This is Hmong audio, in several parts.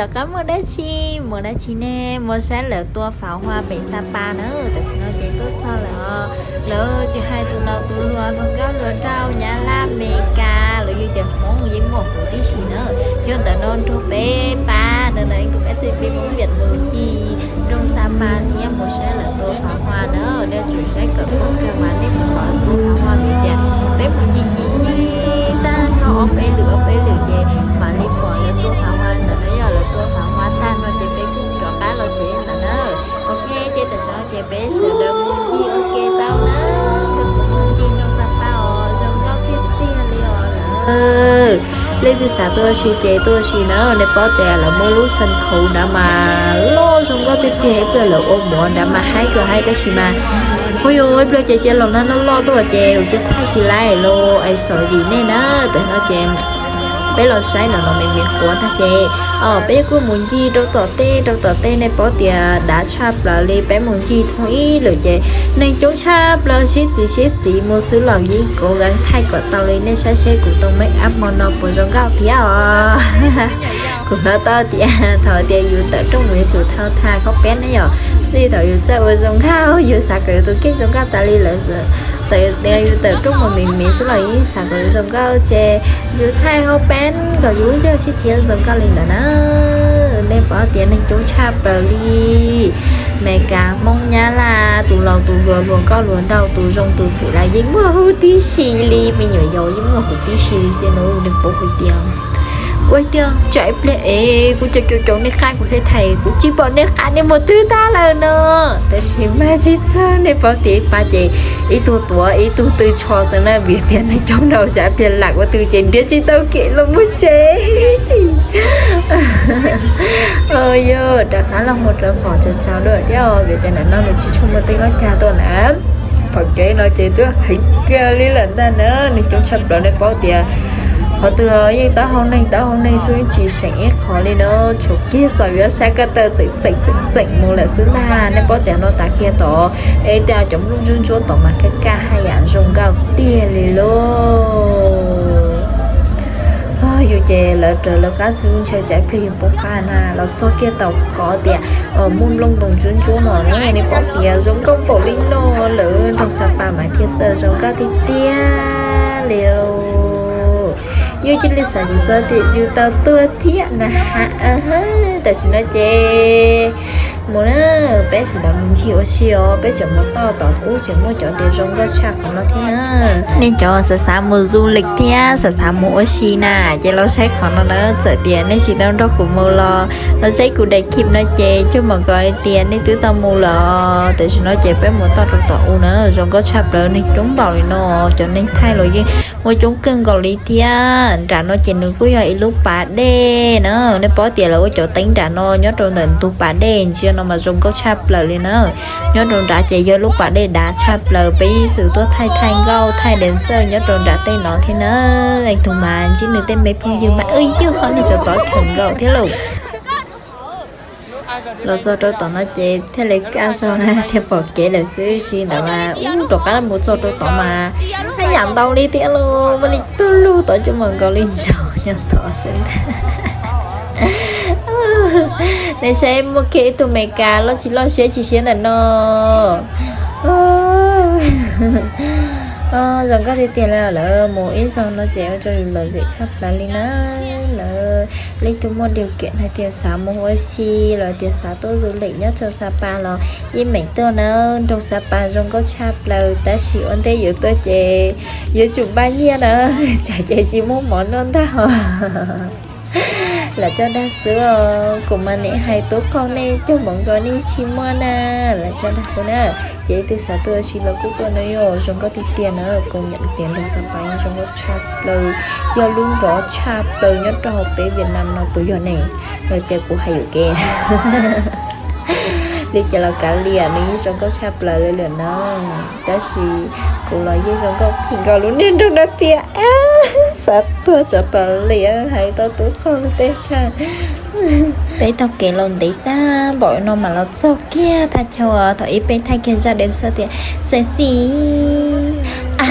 Rov qab muaj dab tsi, muaj dab tsi ne, muaj saib lawv tua pháo hoa pem Sapa na. Tam sim no ces tuaj txog lawm os. Lawv tsis hais tus laus tus hluas, hluas nkauj hluas nraug, Nyab Laj, Amelikas, los yog tias Hmoob yeej muaj huv tib si na. Yog ntawm no nrog peb pab na, tus F T P Hmoob Việt mus ncig nroog Sapa thiab mus saib lawv tua pháo hoa na. Nej tsum saib kom txog kawg mas nej thiaj pom lawv tua pháo hoa, vim tias peb mus ncig ncig ncig tag nrho ob peb lwm ob peb lwm ces mam li pom lawv tua pháo hoa ntawd na. Yog lawv tua pháo hoa tag no ces peb kuj rov qab los tsev ntawd na. Ok, ces tam sim no ces peb sawv daws mus ncig ua ke tau na. Mus ncig nroog Sapa os, zoo nkauj tiag tiag li os lawm. Leej twg xav tuaj ua si ces tuaj ua si na. Nej paub tias lawv muaj lub sân khấu nrad mas loj zoo nkauj tiag tiag, ib pliag lawv ua mov nrad mas haib kawg haib tab sis mas, ua yuav ib pliag ces cia los nag loj loj tuaj ces kuv cia thaij tsis laib los es xav vim nej na. Tam no ces peb los saib no no me me quav tag ces peb kuj mus ncig rau tom tej, rau tom tej nej paub tias dav tshaj plaws li. Peb mus ncig thoob ib lwm ces neeg coob tshaj plaws, sib txiv sib txiv mus xwb los yeej kov nkees thaij kom tau li. Nej saib seb kuv tus make up hmo no puas zoo nkauj thiab os. Kuv hnov tau tias thaum tias yus tawm rooj mus yuav tsum thau thaj khaub peb ne yom, xij thaum yus txawj ua zoo nkauj yus xav kom yus tus kheej zoo nkauj tas li lawm. Thaum yus tawm rooj mus me me xwb los yeej xav kom yus zoo nkauj ces yus thaij khaub peb kom yus lub ntsej sib txiv zoo nkauj li ntawd na. Nej paub tias neeg coob tshaj plaws li. Meskas, Hmoob, Nyab Laj, tus laus tus hluas, hluas nkauj hluas nraug, tus zoo tus phem los yeej muaj huv tib si li, me nyuam yaus yeej muaj huv tib si li. Ces no nej paub hais tias, ua tiag tsam ib pliag es kuv cov cov cov nej qab kuv thiaj thaij, kuv tsis pom nej qab nej mus twg tag lawm no. Tab sis mas tsis txog, nej paub tias ib pab ces ib tug tuav ib tug tw tsho xwb na, vim tias neeg coob dhau tsam tias lam ua twg ces nrhiav tsis tau kev los mus tsev. Yog rov qab los mus rau qhov tsau tsau dua thiab, vim tias ntawm no nws tsis tshua muaj teeb ob cag tuaj na. Qhov kev no ces twb heev kawg li lawm ntag na, neeg coob tshaj plaws. Nej paub tias qhov twg los yeej taub hau neeg taub hau neeg xwb, tsis seem ib qho li na, tshuav kiag txaus yuav sab ko taw txeem txeem txeem txeem mus lawm xwb ntag. Nej paub tias no tav kiag tod es tias cov nplooj ntsuab ntsuab tod mas kaj kaj haj yam zoo nkauj tiag li lauj. Yus ces lawv raws lawv qab xwb, ntshe tsam ib pliag yus poob qab na. Los txog kiag tau qhov tias muaj nplooj ntoo ntsuab ntsuab no na, nej paub tias zoo nkauj npaum li no lawm, nroog Sapa mas thiaj txawj zoo nkauj tiag tiag li lauj. Yus cia li xav tsis txog tias yus tau tuaj thiab na ha. Tam sim no ces mus na, peb sawv daws mus ncig ua si os, peb tseem mus toj tom ub tseem muaj cov tias zoo nkauj tshaj qhov no thiab na. Nej cov xav xav mus du lịch thiab xav xav mus ua si na, ces los saib qhov no na. Txawm tias nej tsis tau nrog kuv mus los, los saib kuv daim clip no ces cuag mam nkaus hais tias nej twb tau mus lawm. Tam sim no ces peb mus toj rau tom ub na, zoo nkauj tshaj plaws, neeg coob npaum li no, cov neeg thaij los yeej muaj coob kawg nkaus li thiab. Nram no ces nws kuj yog ib lub pas dej na, nej paub tias lawv ua cov teeb nram no nyob rau ntawm ntug pas dej ntsia no mas zoo nkauj tshaj plaws li na. Nyob rau nrad ces yog lub pas dej dav tshaj plaws, peb yeej xws tuaj thaij thaij nkauj thaij dancer nyob rau nram tej no thiab na. Leej twg mas ntsib nws tej me phooj ywg mas wb yug ho nws tsav tov kheem nkaus thiab lauj. Los txog rau tom no ces thiaj li kaj zog na, thiaj pom kev lawm xwb, tsis ntawd mas ub rov qab mus txog rau tod mas haj yam ntau li thiab lauj, muaj li pawg lug tod cuag mam nkaus li ntsaum nyob tod xwb ntag. Nej saib muaj kiag ib tug Meskas loj tsis loj siab tsis siab ntawm no. Zoo nkauj tiag tiag li lawm, mus ib zaug no ces ua rau yus lom zem tshaj plaws li na. Lawv leej twg muaj điều kiện hais tias xav mus ua si los tias xav tuaj du lịch nyob rau Sapa los yeej meem tuaj na, nroog Sapa zoo nkauj tshaj plaws, tab sis ua ntej yuav tuaj ces yuav tsum npaj nyiaj na, tsam ces tsis muaj mov noj ntag os. Lam tso dag xwb os, kuv mas nim hais tub qaug nej cuag mam nkaus nej tsis muaj na. Lam tso dag xwb na, ces leej twg xav tuaj ua si los kuj tuaj na, yog zoo nkauj tiag tiag na, công nhận tias nroog Sapa zoo nkauj tshaj plaws, yog lub nrov tshaj plaws nyob rau hauv peb Việt Nam no puas yog ne? Los tias kuv hais yuam kev li cas los kav liam, nws yeej zoo nkauj tshaj plaws li lawm na. Tab sis kuv los yeej zoo nkauj phim nkaus lub niag nroog no tiag, xav tuag tsav tas li, hais tau tub qaug tej tshaj. Peb taug kev los ntev tag npaum no mam los txog kiag thaj chaw thaum ib peb thaij kiag zaj dancer tias sexy, a,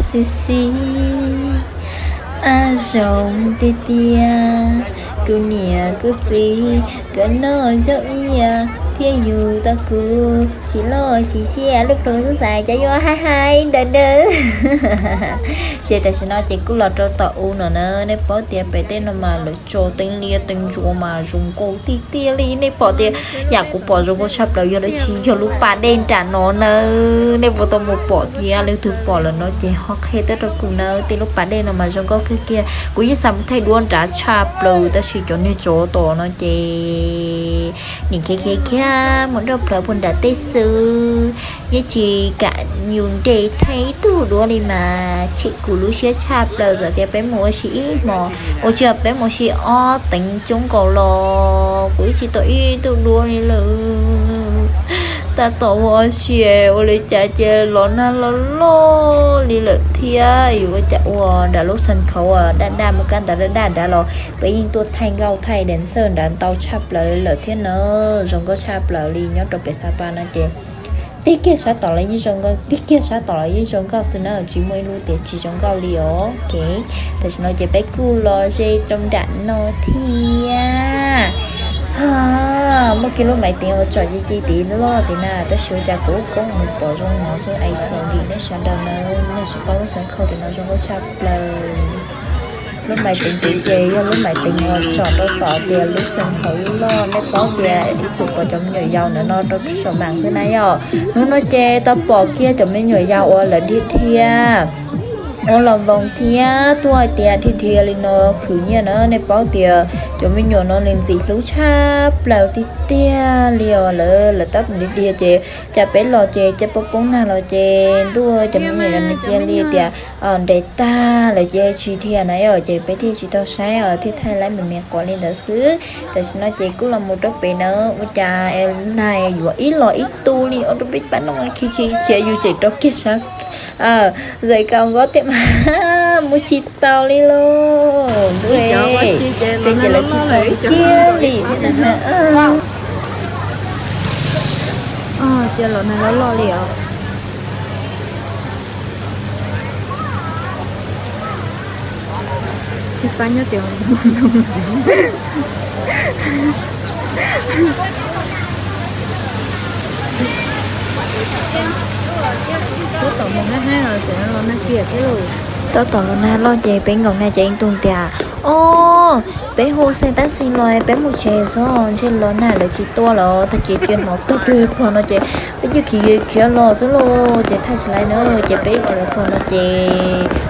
sexy, a, zoo tiag tiag. Kuv niam kuv txiv, koj noj zaub ib yam thiab yug tau kuv, tsis loj tsis siab lub plhu xub xais cov yuav haib haib ntawd nawb. Ces tam sim no ces kuj los rau tom u no na, nej paub tias pem tej no mas lawv tso teeb liab teeb ntsuab mas zoo nkauj tiag tiag li. Nej pom tias yam kuv pom zoo nkauj tshaj plaws yog dab tsi? Yog lub pas dej nram no nawb. Nej puas tau mus pom thiab? Leej twg pom lawm no ces ho qhia tuaj rau kuv nawb. Tej lub pas dej no mas zoo nkauj kawg kiag. Kuv yeej xav mus thaij duab nrad tshaj plaws tab sis cov niag tsov tom no ces nim khiav khiav khiav mus nrog plawv puag nram tej xwb. Yeej tsis kam yus nres thaij ib tug duab li mas chim kuv lub siab tshaj plaws. Txawm tias peb mus ua si ib hmos, ua tsis yog peb mus ua si ob teev coob nkaus los kuv yeej tsis tau ib tug duab li lawm. Tab tom ua si ua li cas ces los nag loj loj li lawm thiab. Yuav ua cas ua, nram lub xeev khav uas daj daj mus kab ntawd daj daj nrad los peb yeej tuaj thaij nkauj thaij dancer nrad ntau tshaj plaws li lawm thiab na. Zoo nkauj tshaj plaws li. Nyob rau pem Xav Pas no ces tig kiag sab tom los yeej zoo nkauj, tig kiag sab tom los yeej zoo nkauj xwb na, tsis muaj ib lub tias tsis zoo nkauj li os. Ok, tam sim no ces peb kuj los ze rau nram no thiab. Muaj kiag lub maiv teev uas tsom ci ci tid loj tid na, tab sis ua cas kuv lub koob mus pom zoo no xwb. Ais xos dim nej sawv daws na, nej sim paub lub xeev khav tim no zoo nkauj tshaj plaws. Lub maiv teev tid ces yog lub maiv teev uas tsom rau tom tias lub xeev khav loj. Nej paub tias ib txwm pom cov me nyuam yaus ntawm no rau saum mam xwb na yom. Hnub no ces tau pom kiag cov me nyuam yaus uas lawv dhia dhia ua los voos thiab tuaj hais tias dhia dhia li no khwv nyiaj na. Nej paub tias cov me nyuam no nws ntxim hlub tshaj plaws tiag tiag li os. Lawv, lawv tab tom dhia dhia ces cas peb los ces cas poob poob nag los ces ntuj, cov me nyuam no cia li tias nres tag lawm ces tsis dhia na yom, ces peb thiaj tsis tau saib os, thiaj thaij laib me me quav li ntawd xwb. Tam sim no ces kuj los mus rau pem na, ua cas nag yuav ib los ib tug li ua rau peb pab no khi khi khiav yus tseem rau kiag sab zais kaus nkob thiab mas mus tsis tau li lauj. Ntuj, peb ces lawv tsis tau kiag li thiab na. Cia los nag loj loj li os. Pab nyob tias tab tom mus hab hab los tseem los nag kiag thiab lauj. Tab tom los nag loj ces peb nkaum nag ces ib tug tias, o, peb hu xe tab xi los peb mus tsev xwb, ntshe los nag lawv tsis tua los tag ces cia hnov tawg cuag pluag no ces peb cia khiav khiav los xwb lauj. Ces thaij tsis laib na, ces peb ib tug los txog no ces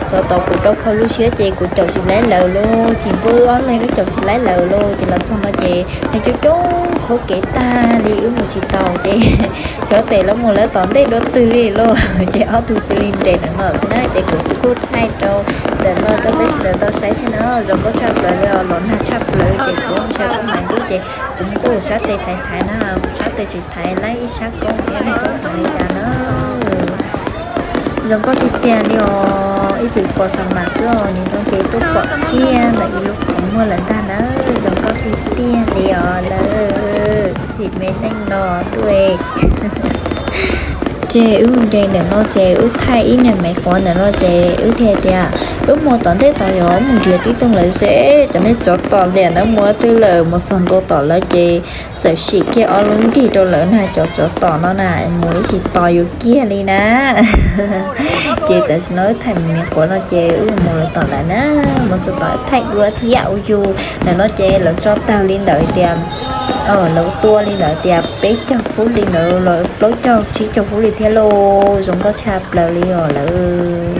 tsov tom kuv rau khau lub siab ces kuv caum tsis laib lawm lauj. Tsis npawb ob leeg wb caum tsis laib lawm lauj. Ces los txog no ces nag coob coob qhuab kev tag li wb mus tsis tau ces xyov tes lawv mus lawv tom ntej dua twg li lauj. Ces ob tug cia li nres ntawm no xwb na ces kuv kuj thaij rau ntawm no rau peb sawv daws tau saib thiab na. Zoo nkauj tshaj plaws li os, los nag tshaj plaws ces kuv ntshai kuv mas ntub ces kuv mus kuj sab tes thaiv thaiv na, kuv sab tes tsis thaiv laib ib sab koob thiab nej txhob xav li cas na. Zoo nkauj tiag tiag li os, ib txwm pom saum mam xwb os, nim no ces tuaj pom kiag ntawm ib lub qhov muag lawm ntag na. Zoo nkauj tiag tiag li os lawm, sim me neej no tuaj. Ces wb nres ntawm no ces wb thaij ib niag me quav ntawm no ces wb thiaj tias wb mus tom ntej tod yog mus nrhiav tib tug lawm seb cov niag tsov tom ntawm no mus twg lawm. Mus txog ntua tom lawv ces txawm sim kiag ob lub nrig rau lawv na, cov tsov tom no na, mus ib tsis tos yus kiag li na. Ces tam sim no wb thaij me me quav no ces wb mus lawv tom lawm na, mus txog tom thaij dua thiab ua yus. Ntawm no ces lawv tso tawg li ntawd tias, lawv tua li ntawd tias peb caug fub li ntawd los plaub caug tsib caug fub li thiab lauj. Zoo nkauj tshaj plaws li os lawm.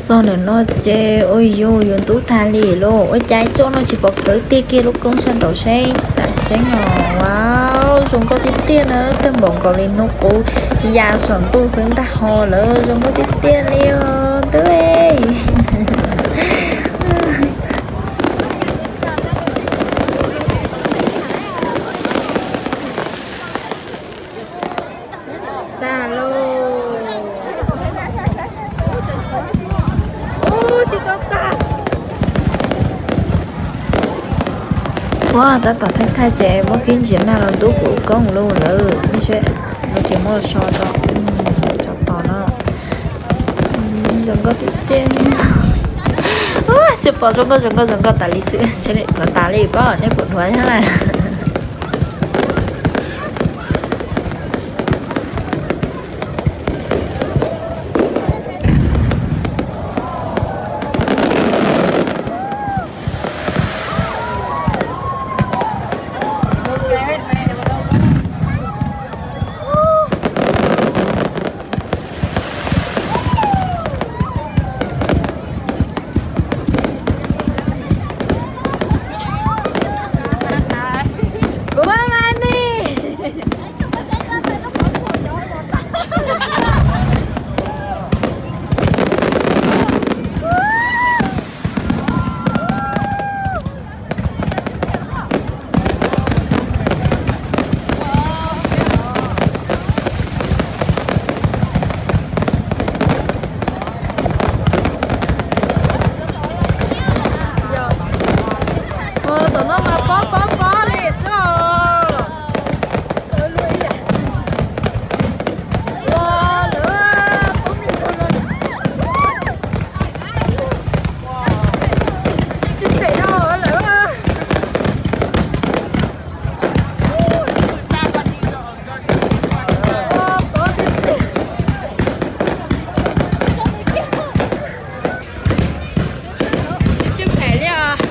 Txog ntawm no ces ua yus yuav ntub tag li lauj. Ua cas txoj no tsis pom khawv tiag kiag lub koob sab nraud seb tam seeb os. Wow, Zoo nkauj tiag tiag na, tag npaum nkaus li hnub qub ya saum ntuj xwb ntag ho lawm, zoo nkauj tiag tiag li os ntuj. Tag lauj. Ua tab tom thaij thaij ces muab khib ntsiav nag los ntub kuv koob lawm. Nej saib, no ces muab los so rau, tsov tos no. Zoo nkauj tiag tiag. Tsis pom zoo nkauj zoo nkauj zoo nkauj tas li xwb, ntshe nej dhuav tas li pob, nej puas dhuav thiab na? Ua, tam no mas pob pob pob li xwb os. Ua, lawv pob nws rau no. Tsis phem no lawm. Ua, pob tiag tiag. Tsis phem li os.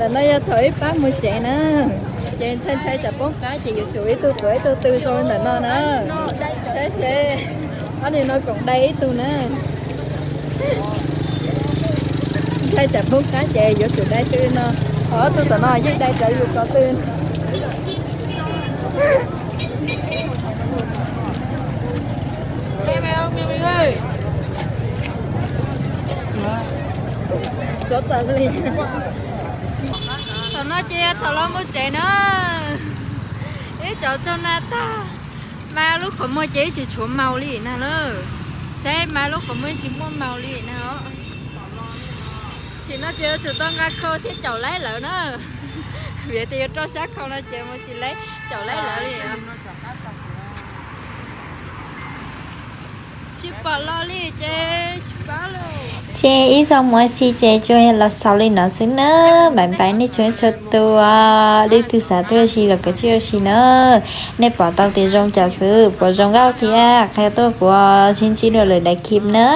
Ntawm no yog thaum ib pab mus tsev na, ces ntshai ntshai tsam poob qab ces yuav tsum ib tug tuav ib tug tw rau ntawm no na. Saib seb, ob niag no koom dai ib tug na. Ntshai tsam poob qab ces yuav tsum dai tw no, ho ob tug tom no yeej dai rawv yus cov tw. Tsov tas li. Thaum no ces yog thaum los mus tsev na. Ib tsov tsaug nag tag. Mas lub qhov muag ces ib tsis tshuav maus li nag lawm. Saib mas lub qhov muag ib tsis muaj maus li nag os. Tsim no ces yuav tsum tau nqa khau thiab caum laib lawv na. Vim tias yuav rau sab khau no ces mus tsis laib, caum laib lawv li. Tsis pom los li ces tsis pom li. Ces ib zaug mus ua si ces tsuas yog los xaus li no xwb na. Bye bye nej txhua txhua tus, leej twg xav tuaj ua si los kav tsij ua si na. Nej pom tau tias zoo cas xwb, puas zoo nkauj thiab qhia tuaj kuv sib ntsib dua lwm daim clip na.